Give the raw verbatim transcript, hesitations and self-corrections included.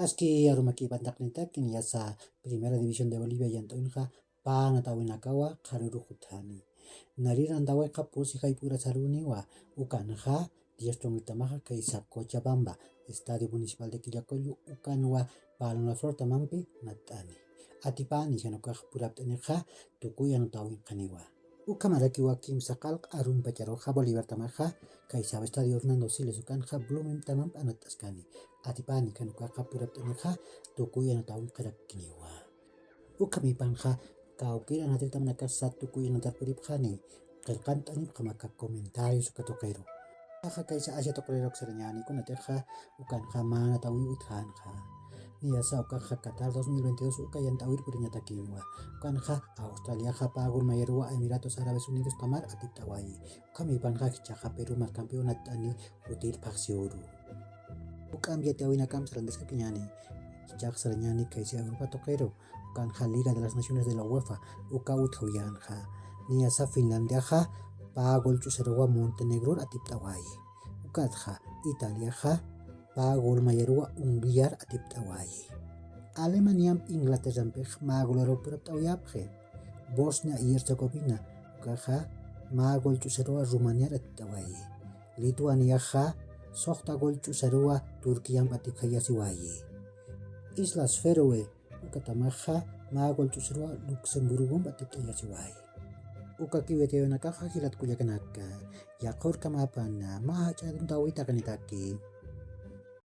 Aski arumakipantaqnitaki niyasa Primera División de Bolivia yant'awinxa panatawinakawa qharürux uthani. Narirantawayqa pusi jayp'urasaruniwa, ukanxa diez tonguitamaxa kaysa Cochabamba, Estadio Municipal de Quillacollo ukanwa Palma Flortamampi natt'ani. Atipani jan ukax purapt'anixa tukuy anotawinqaniwa. Ukhamarakiwa kimsa qallq arumpacharuxa Bolivartamaxa kaysa Estadio Hernando Siles ukanxa Blumentamampi anatt'askani. Atipani jan ukaxa purapt'anixa tukuy anotawinqarakiniwa. Ukhamipanxa kawkir anatirtamanakasa tukuy anatar puripxani, qillqant'anipxamaka comentarios uka tuqiru. Axa kaysa Asia tuqirux sarañani kunatixa ukanxa manatawi utjanxa. Niyasa ukaxa Qatar dos mil veintidós uka yant'awir puriñatakinwa. Ukanxa Australiaxa pagul mayaruwa Emiratos Árabes Unidos tamar atipt'awayi. Ukhamipanxa jichhaxa Perú markampiw natt'ani jutir phaxsiuru. Uk'amp yatiyawinakam sarantaskakiñani. Jichhax sarañani kaysa Europa tuqiru. Ukanxa Liga de las Naciones de la UEFA uka utjawiyänxa. Niyasa Finlandiaxa pä gol ch'usaruwa Montenegror atipt'awayi. Ukatxa Italiaxa pä gol mayaruwa Hungriar atipt'awayi. Alemaniamp Inglaterrampix mä golaruw purapt'awayapxi. Bosnia y Herzegovina ukaxa mä gol ch'usaruwa Rumaniar atipt'awayi. Lituaniaxa suxta gol ch'usaruwa Turquiamp atipjayasiwayi. Islas Feroe ukatamaxa mä gol ch'usaruwa Luxemburgomp atipt'ayasiwayi. Ukakiw yatiyawinakaxa jilat kullakanaka, yaqhurkamapana mä jach'a aruntawitaqnitaki.